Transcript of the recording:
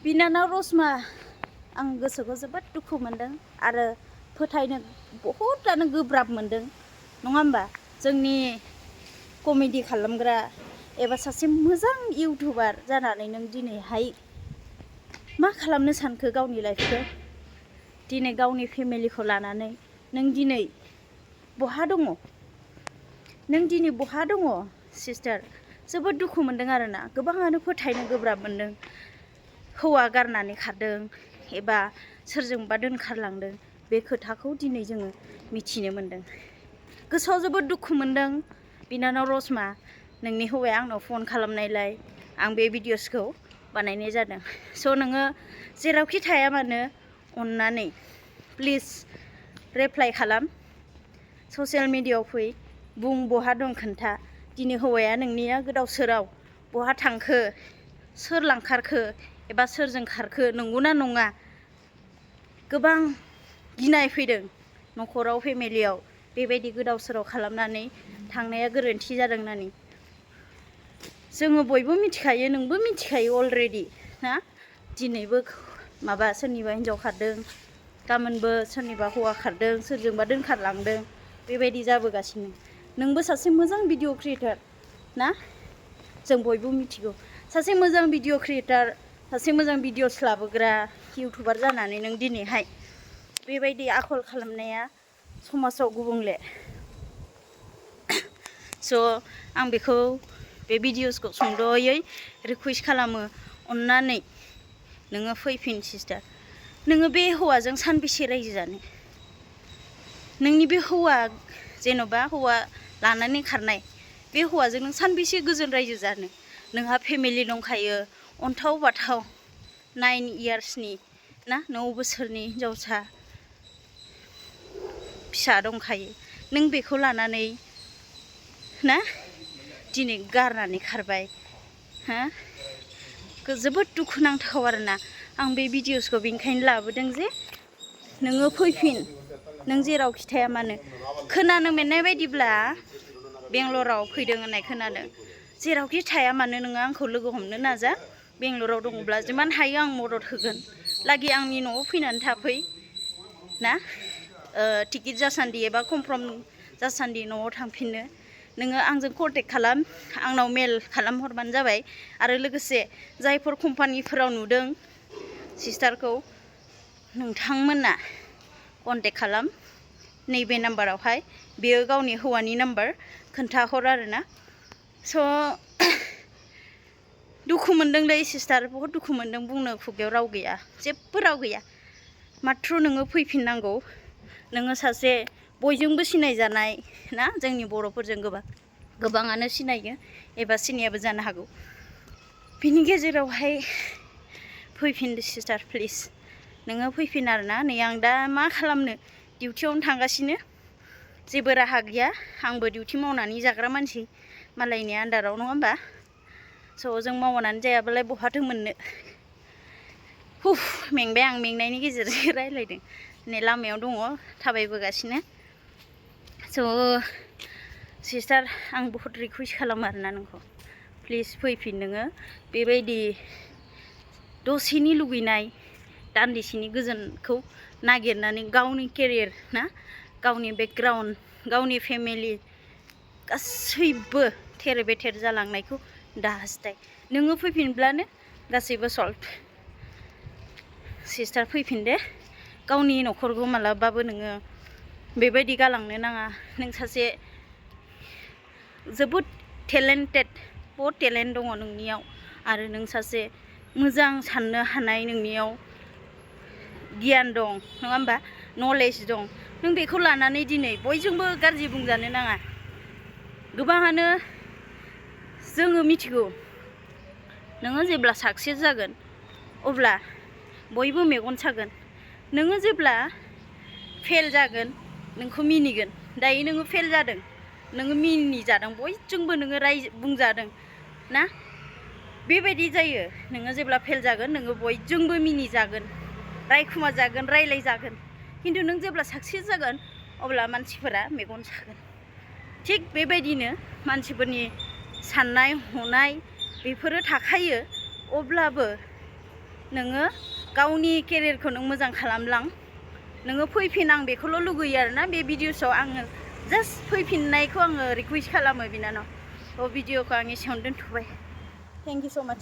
बिनानाव रसमा आं गोसोखौ जोबोद दुखु मोनदों आरो फोथायनो बहुतानो गोब्राब मोनदों नङा होमबा जोंनि कमेडि खालामग्रा एबा सासे मोजां इउटुबार जानानै नों दिनैहाय मा खालामनो सानखो गावनि लाइफखौ दिनै गावनि फेमिलिखौ लानानै नों दिनै बहा दङ नों दिनै बहा दङ सिस्टार जोबोद दुखु मोनदों आरोना गोबाङानो फोथायनो गोब्राब मोनदों हौवा गारनानै खारदों एबा सोरजोंबा दोनखारलांदों बे खोथाखौ दिनै जोङो मिथिनो मोनदों गोसोआव जोबोद दुखु मोनदों बिनानाव रसमा नोंनि हौवाया आंनाव फन खालामनायलाय आं बे भिडिअसखौ बानायनाय जादों स' नोङो जेरावखि थाया मानो अन्नानै प्लिज रिप्लाइ खालाम ससियेल मिडियायाव फै बुं बहा दं खोन्था दिनै हौवाया नोंनिया गोदाव सोराव बहा थांखो सोर लांखारखो एबा सोरजों खारखो नंगौना नङा गोबां गिनाय फैदों न'खराव फेमिलियाव बेबायदि गोदाव सोराव खालामनानै थांनाया गोरोन्थि जादों होननानै जोङो बयबो मिथिखायो नोंबो मिथिखायो अलरेडि ना दिनैबो माबा सोरनिबा हिन्जाव खारदों गाबोनबो सोरनिबा हौवा खारदों सोरजोंबा दोनखारलांदों बेबायदि जाबोगासिनो नोंबो सासे मोजां भिडिअ क्रिएटर ना जों बयबो मिथिगौ सासे मोजां भिडिअ क्रिएटर सासे मोजां भिडिअस लाबोग्रा इउटुबार जानानै नों दिनैहाय बेबायदि आखल खालामनाया समाजाव गुबुंले स' आं बेखौ बे भिडिअसखौ सुंद'यै रिकुवेस्ट खालामो अन्नानै नोङो फैफिन सिस्टार नोङो बे हौवाजों सानबेसे रायजो जानो नोंनि बे हौवा जेन'बा हौवा लानानै खारनाय बे हौवाजों नों सानबेसे गोजोन रायजो जानो नोंहा फेमिलि दंखायो अन्थाव बाथाव 9 इयार्सनि ना 9 बोसोरनि हिन्जावसा फिसा दंखायो नों बेखौ लानानै ना दिनै गारनानै खारबाय हा जोबोद दुखुनांथाव आरोना आं बे भिडिअसखौ बेनिखायनो लाबोदों जे नोङो फैफिन नों जेरावखि थाया मानो खोनानो मोननाय बायदिब्ला बेंगलराव फैदों होननाय खोनादों जेरावखि थाया मानो नोङो आंखौ लोगो हमनो नाजा बेंगलराव दङब्ला जिमान हायो आं मदद होगोन लागि आंनि न'आव फैनानै थाफै ना टिकेट जासान्दि एबा कनफार्म जासान्दि न'आव थांफिननो नोङो आंजों कन्टेक्ट खालाम आंनाव मेल खालामहरबानो जाबाय आरो लोगोसे जायफोर कम्पानिफोराव नुदों सिस्टारखौ नोंथांमोना कन्टेक्ट खालाम नैबे नाम्बारावहाय बेयो गावनि हौवानि नाम्बार खोन्थाहर आरोना स' दुखु मोनदोंलै सिस्टार बहुद दुखु मोनदों बुंनो खुगायाव राव गैया जेबो राव गैया माथ्र' नोङो फैफिननांगौ नोङो सासे बयजोंबो सिनायजानाय ना जोंनि बर'फोरजों गोबाङानो सिनायो एबा सिनायाबो जानो हागौ बिनि गेजेरावहाय फैफिन सिस्टार प्लिज नोङो फैफिन आरोना नै आं दा मा खालामनो डिउटियावनो थांगासिनो जेबो राहा गैया आंबो डिउटि मावनानै जाग्रा मानसि मालायनि आन्दाराव नङा होमबा स' जों मावनानै जायाबालाय बहाथो मोननो हुफ मेंबाय आं मेंनायनि गेजेरजों रायलायदों नै लामायाव दङ थाबायबोगासिनो स' सिस्टार आं बहुद रिकुवेस्ट खालामो आरोना नोंखौ प्लिज फैफिन नोङो बेबायदि दसेनि लुगैनाय दान्दिसेनि गोजोनखौ नागिरनानै गावनि केरियार ना गावनि बेकग्राउन्ड गावनि फेमिलि गासैबो थेर बेथेर जालांनायखौ दाहासथाय नोङो फैफिनब्लानो गासैबो सल्भ सिस्टार फैफिन दे गावनि न'खरखौ मालाबाबो नोङो बेबायदि गालांनो नाङा नों सासे जोबोद टेलेन्टेड बहुद टेलेन्ट दङ नोंनियाव आरो नों सासे मोजां साननो हानाय नोंनियाव गियान दं नङा होमबा नलेज दं नों बेखौ लानानै दिनै बयजोंबो गाज्रि बुंजानो नाङा गोबाङानो जोङो मिथिगौ नोङो जेब्ला साक्सेस जागोन अब्ला बयबो मेगन सागोन नोङो जेब्ला फेल जागोन नोंखौ मिनिगोन दायो नोङो फेल जादों नोङो मिनिजादों बयजोंबो नोङो बुंजादों ना बेबायदि जायो नोङो जेब्ला फेल जागोन नोङो बयजोंबो मिनिजागोन रायखुमा जागोन रायलाय जागोन खिन्थु नों जेब्ला साक्सेस जागोन अब्ला मानसिफोरा मेगन सागोन थिग बेबायदिनो मानसिफोरनि साननाय हनाय बेफोरो थाखायो अब्लाबो नोङो गावनि केरियारखौ नों मोजां खालामलां नोङो फैफिन आं बेखौल' लुगैयो आरोना बे भिडिअसआव आङो जास्ट फैफिननायखौ आङो रिकुवेस्ट खालामो बिनानाव भिडिअखौ आं एसेयावनो दोनथ'बाय थेंक इउ स' माच